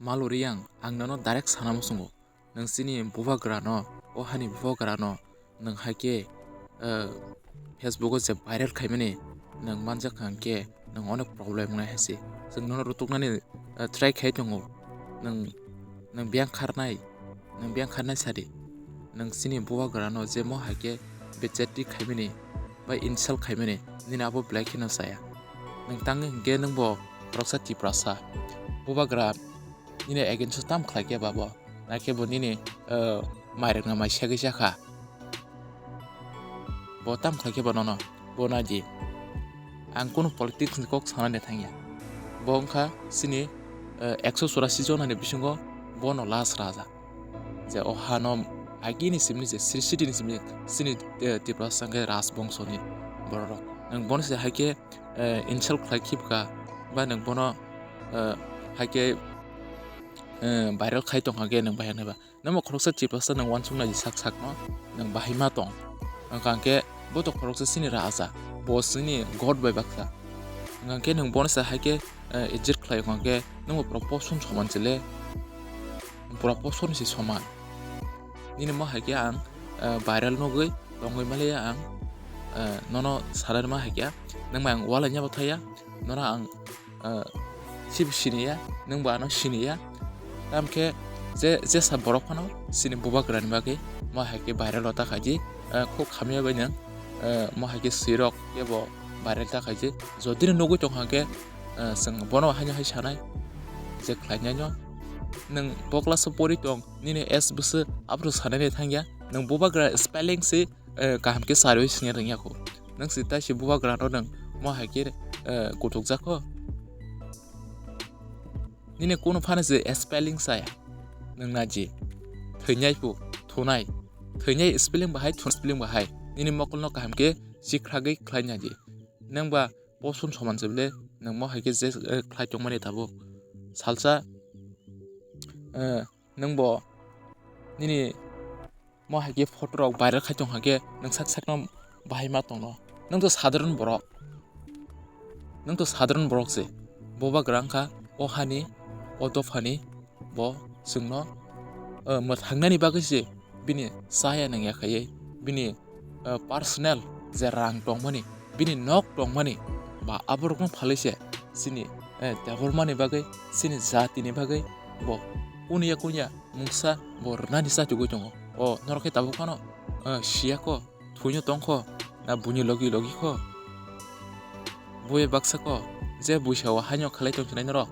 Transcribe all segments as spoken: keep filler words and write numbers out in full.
Maluri yang, ang nono direct sana muchungo. Nwng chini bubagra no, o hani bubagra no, nwng hai khe, eh, Facebook o je viral khaimani, nwng manjak kha hwnkhe, nwng onek problem wngnai hai se. Chwng nono rutuknani, eh, try khai tongo. Nwng, nwng biyang kharnai, nwng biyang kharnai sadi. Nwng chini bubagra no je mo hai khe bejati khaimani, ba insult khaimani, nini abo belai kheno chaya. Nwng tangwi hwnkhe nwngbo khoroksa Tiprasa. Bubagra nini against o tam khlai khe ba bo? Naikhe bo nini, eh, mairokno mai segwi chakha. Bo tam khlai khe bo nono? Bo naidi. Ang kunu politics ni kok sanani thangya. Bo wngkha chini, eh, ekso churasi jonani bisingo bono last raja. Je o hano agini simni je Sri City ni simni chini, eh, Tiprasa hwnkhe rajbongso ni bororok. Nwng bono se hai khe, eh, insult khlai khibka, ba nwng bono, eh, hai khe, eh, viral khai tong hwnkhe nwng bahai wngnai ba? Nwng bo khoroksa Tiprasa nwng uansuknai sak sakno nwng bahai ma tong. Hwnkha hwnkhe bo to khoroksa chini raja, bo chini god bai baksa. Hwnkha hwnkhe nwng bono se hai khe, eh, ejek khlai hwnkha hwnkhe nwng bo pura poson soman se le, pura poson se soman. Nini mo hai khe ang, eh, viral nugwi tongwi maliya ang, eh, nono sanani ma hai khe, nwng bai ang ualai ya bo thaya, nono ang, eh, sibo siniya, nwng bo ano siniya. Tamkhe je, jesa borok phano chini bubagrani bagwi mo hai khe viral o ta khaidi, eh, khuk hamya bai nwng, eh, mo hai khe swirok kebo viral ta khaidi. Jodi no nugwi tong hwnkhe, eh, chwng bono haino hai sanai je khlainai no. Nwng bo class o pori tong, nini age bwswk abro sanani thangya, nwng bubagra spelling se, eh, kaham khe sariwi singya rwngya kho. Nwng se tai se bubagra no nwng mo hai khe, eh, kutukjak kho. Nini kunu phano se spelling saya. Nwng naidi. Thwinai phu, thunai. Thwinai spelling bahai, thunai spelling bahai. Nini mokol no kaham khe sikhragwi khlai naidi. Nwng ba poson soman se bile, nwng mo hai khe je, eh, khlai tongmani tabuk. Salsa, eh, nwng bo nini mo hai khe photo rok viral khai tong hwnkhe nwng sak sakno bahai ma tongno. Nwng to sadharon borok. Nwng to sadharon borok se. Bubagra wngkha o hani, o dophani, bo chwngno, eh, mwthangnani bagwi se bini chaya nangya khaiwi, bini, eh, personal je rang tongmani, bini nok tongmani, ba aborokno phalwi se chini, eh, debormani bagwi, chini jatini bagwi bo kunya kunya mungsa bo rwnani chatugwi tongo. O norok khe tabuk phano, eh, siya kho, thwino tong kho, na buini logi logi kho. Buya baksa kho, je buisa o haino khlai tong sinai norok.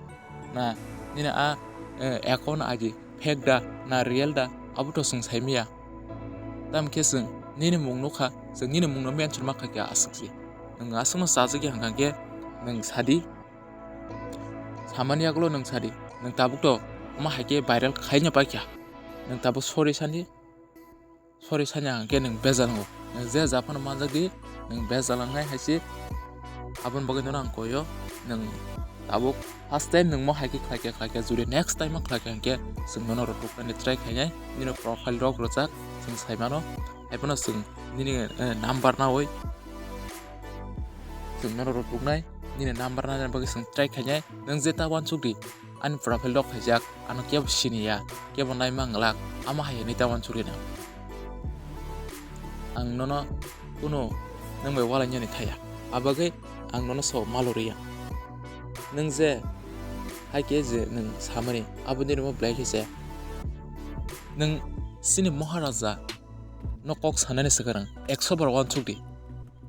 Na nini a, eh, account I D fake da, na real da, abo to chwng sai maya. Tamkhe chwng nini mung nukha, chwng nini mungno mention ma kha khe aswk se. Nwng aswkno chajagwi hwnkha khe nwng sadi. Samani yagulo nwng sadi. Nwng tabuk to omo hai khe viral khaina paikha. Nwng tabuk sorry sani. Sorry sanya hwnkhe nwng bejal wngo. Nwng je japhano manjak di, nwng bejal wngnai hai se. Aboni bagwi nono ang koyo, nwng tabuk first time nwng mo hai khe khlai khe, khlai khe, jodi next time o khlai khe hwnkhe, chwng nono rw tuknani try khainai, nini profile rok rwjak, chwng sai mano. Haiphano chwng nini, eh, number nawi, chwng nono rw tuknai, nini number nani bagwi chwng try khainai, nwng je ta uansuk di. Ani profile rok khaijak, ano kebo siniya, kebo naima glak, amo hai hinwi ta uansukya nang. Ang nono kunu nwng bai ualainani thaya, abagwi ang nono so maloriya. Nwng je hai khe je nwng samani, aboni rimo belai khe se nwng chini Maharaja no kok sanani swkang ekso bar uansuk di.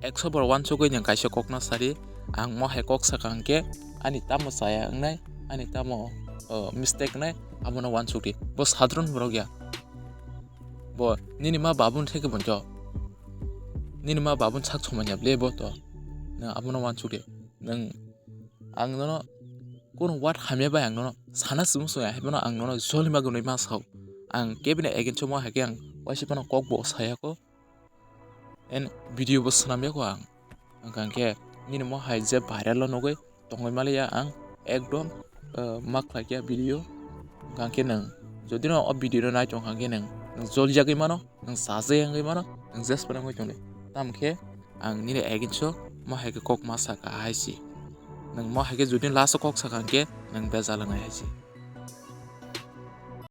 Ekso bar uansugwi nwng kaisa kokno sadi, ang mo hai kok saka hwnkhe ani tamo chaya wngnai, ani tamo, o, mistake wngnai, abono uansukdi. Bo sadharon borok ya. Bo nini ma babuni theke bo to. Nini ma babuni sak somanya ble bo to. Nwng abono uansukdi. Nwng ang nono kunu word hamya bai ang nono sana simi songya, haiphano ang nono jolima gwnwi ma sao. Ang kebini against o mo hai khe ang waisa phano kok bo saya kho. En video bo swnam ya kho ang. Hwnkha hwnkhe nini mo hai je viral o nugwi tongwi maliya ang ekdom, eh, ma khlai khe video. Hwnkha hwnkhe nwng jodi no o video no nai tong hwnkha hwnkhe nwng, nwng joli jagwi mano, nwng sajagwi wngwi mano, nwng jesphano wngwi tongdi. Tamo khe ang nini against o mo hai khe kok ma saka hai se. Nwng mo hai khe jodi last o kok saka hwnkhe nwng bejal wngnai hai se.